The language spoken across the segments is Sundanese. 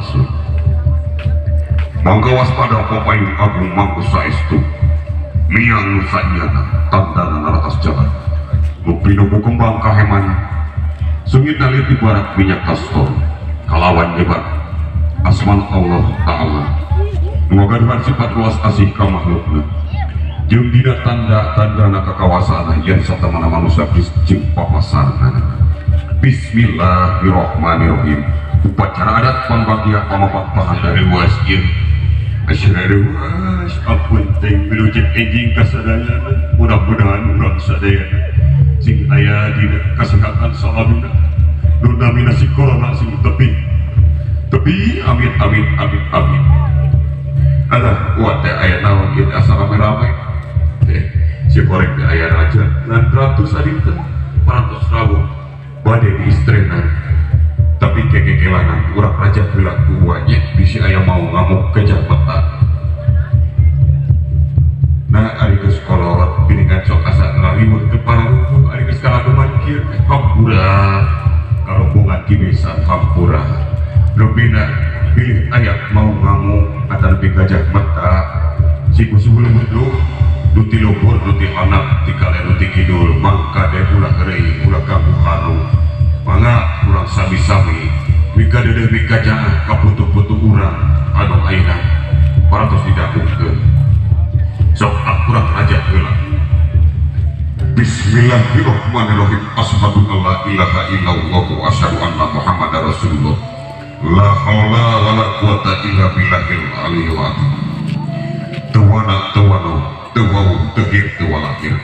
Sampurasun. Mangga waspada papayung agung mangku saestu. Miang nu sanyana tandana naratas jalan. Bupino kembang kaheman. Sungit nalir di barat minyak kastor. Kalawan nyebat asman Allah Ta'ala. Ngagaduhan sifat luas asih ka makhlukna. Jeung dina tanda-tandana kakawasaanna yen satamana manusia jeung papasarna. Bismillahirrahmanirrahim. Upacara adat pambagia pamapak panganten Ruas ieu. Asyara ruas ampun teh wilujeng enjing kasadayana. Mudah-mudahan urang sadayana sing aya dina kasehatan salamina. Nu namina si corona sing tepi. Tepi, amin amin amin amin. Alah, kuat teh aya naon ieu teh asa rame-rame. Teh si korek teh aya raja lan ratu sadinten parantos rawuh bade diistrenan. Tapi kekekelanan urang raja heula tua nya bisi aya mau ngamuk gajah mata. Nah, ari geus kolorot geuningan sok asa ngaliweuh teu pararuguh ari geus kalageman kieu teh hampura karombongan di desa hampura. Lebihna pilih aya mau ngamuk atawa gajah mata si kusuhul nu nu ti luhur nu ti handap ti kaler nu ti kidul mangka de ulah heureuy ulah ganggu haru mangga urang sami-sami mika deudeuh mika jangan ka putu-putu urang anu ayeuna parantos didahungkeun sok ah urang raja heula. Bismillahirrahmanirrahim. Asyhadu an la ilaha illallah wa asyhadu anna muhammadar rasulullah. La haula wala quwata illa billahil aliyil azim. Tewana tewano tewau tehir tewalahir.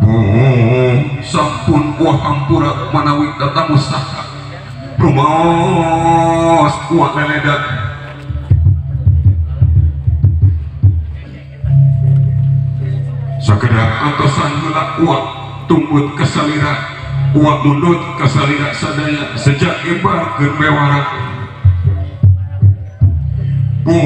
Oh, sampun kuah hampura manawi tatamu saha. Rumaos kuah leledak. Sakedap antosan heula kuah tumbut kasalira uak mundut kasalira sadaya sejak ebar keur bewara. Pun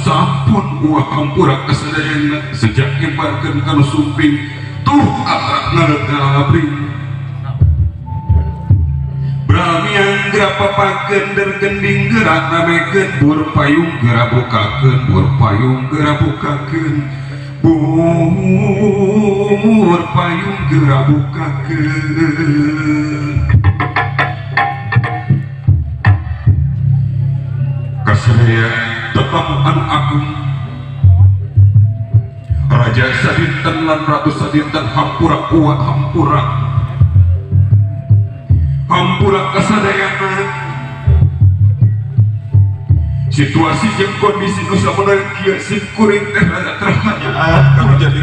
sampun uak hampura kasadayana sejak ebar keur kanu sumping tuh atrak ngaleut ngalabring. Bramiang geura papakeun der gending geura ramekeun bur payung geura bukakeun bur payung geura bukakeun bur payung geura bukakeun. Kasadaya tetamu anu agung raja sadinten lan ratu sadinten hampura kuat hampura hampura kasadayana. Situasi jeung kondisi nu sameunang kieu sim kuring teh rada terhanya anu jadi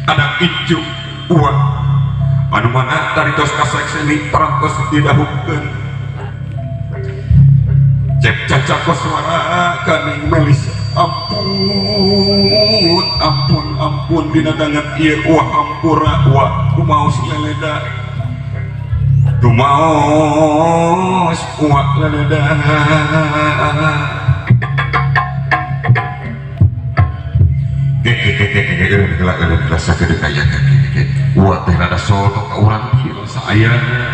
anak incu uang anu mana taritos kasakseni parantos didahungkeun cek caca koswara kaning melis ampun ampun ampun dina dangan ieu uah hampura uah rumaos leleda rumaos uah leleda. Uah teh rada sono ka urang ieu saayana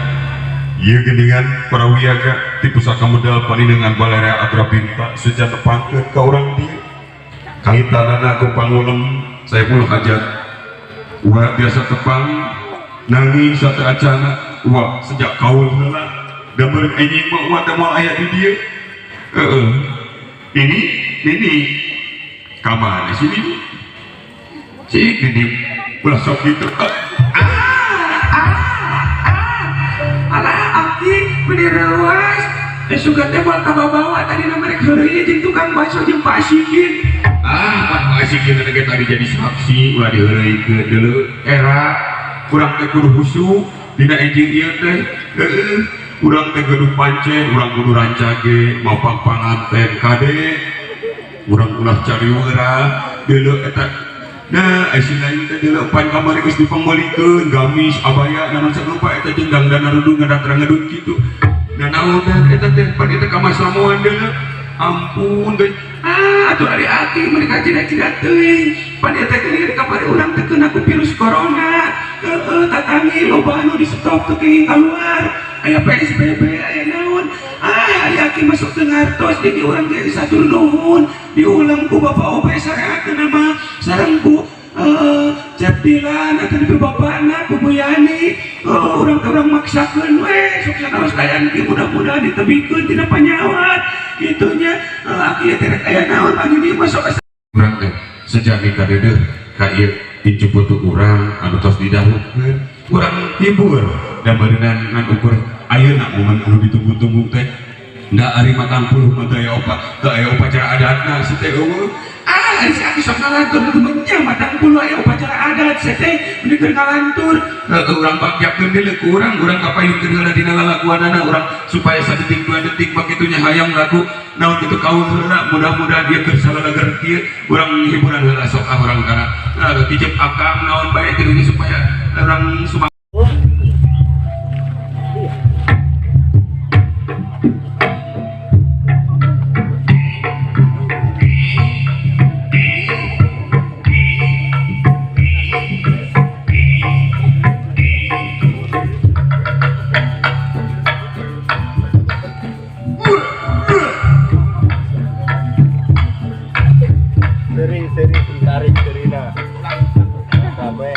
ieu geuningan para wiyaga ti pusaka medal paninengan Balarea Agrabinta sejak tepangkeun ka urang dieu kaitanana ku pangulem Saiful Hajat uah biasa tepang nangis sate acana uah sejak kaul heula da meureun enjing mah uah teh moal aya di dieu. Heeh, ini ini ka mana sih ini cik ini ulah sok gitu. Alah aki meni reuas suka teh moal kababawa tadi na merek heureuy jeung tukang bakso jeung Pak Asikin. Ah, Pak Asikin teh tadi jadi saksi ulah diheureuykeun deuleu era urang teh kudu khusyuk dina enjing ieu teh. Heeh, urang teh kudu pancen, urang kudu rancage mapang panganten kade urang ulah cariwara deuleu eta. Nah, si lain teh deuleu pan kamari geus dipangmeulikeun gamis abaya naon sarupa eta jeung dangdana rudung ngadatang ngedut kitu. Nah, naon eta teh pan eta ka masamuan deuleu. Ampun deui. Ah, atuh ari aki mereka cina-cina teuing. Pan eta teh kamari urang teh kena ku virus corona. Heeh, Tatangi loba anu di stop teu kenging kaluar aya PSBB aya naon ah ari aki masuk teu ngartos jadi urang ge satur nuhun diulang ku Bapak Obe sareakeun mah sareng ku Cep Dilan atau di bapakna ku Bu Yani urang teh urang maksakeun we sok sanaos kaayaan kieu mudah-mudahan ditebikeun tina panyawat kitu nya aki teh rek aya naon anu dieu masuk urang teh sejami kadeudeuh ka ieu incu putu urang anu tos didahulukeun urang hibur da beureunan ngan ukur ayeuna momen anu ditunggu-tunggu teh da ari matang puluh mah teu aya teu aya upacara adatna si teh eueuh ah ari si aki sok ngalantur nya matang puluh aya upacara adat si teh meni keur ngalantur urang bakyakeun deui ku urang urang kapayunkeun heula dina lalaguanana urang supaya sadetik dua detik bakitu nya hayang lagu naon kitu kaul heula mudah-mudahan ieu keur salalager kieu urang hiburan heula sok ah urang kana tijep akang naon bae kitu supaya urang sumangat. Seri tarik serina sampai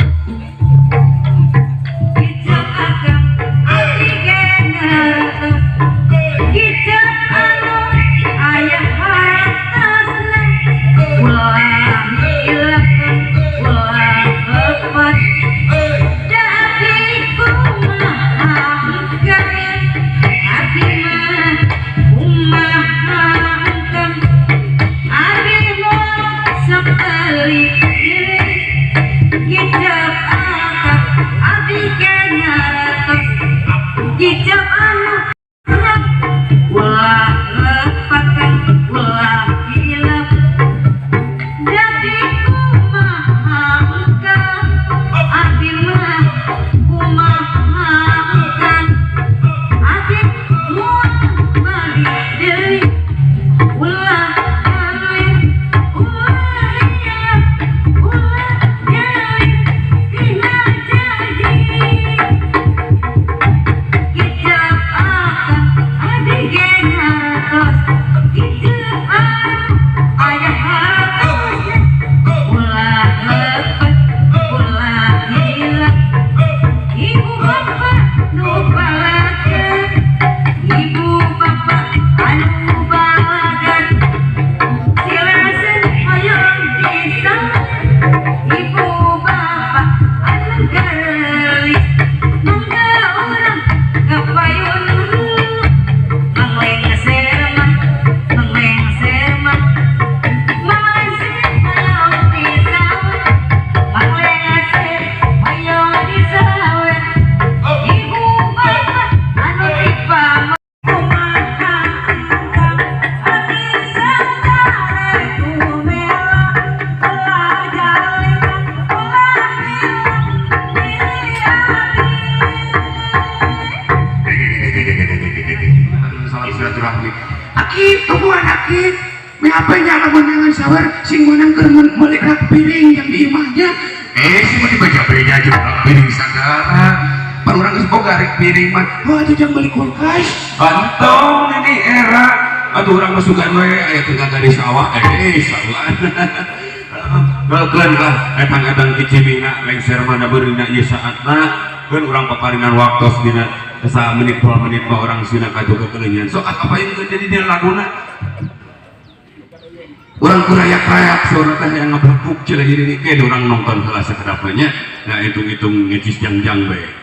Aki tungguan aki mengapanya lamun nangan sawer sing menang keur meuli rak piring yang di imahnya sing mah dibaca piringnya aja rak piring sagala pan urang geus boga rek piring mah oh atuh jang beli kulkas entong ini era atuh urang mah sugan we aya teu di sawah salah keun lah etang-etang kicimina lengser mah da beurina ieu saatna keun urang paparinan waktos dina sa menit 2 menit mah orang sina kaju kekelenyan sok apain jadi dia laguna orang kurayak-rayak suara teh yang ngeblekuk cila jadi ini kayak orang nonton heula sakedapnya nah hitung-hitung ngecis jang-jang bae.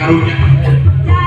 Karunya.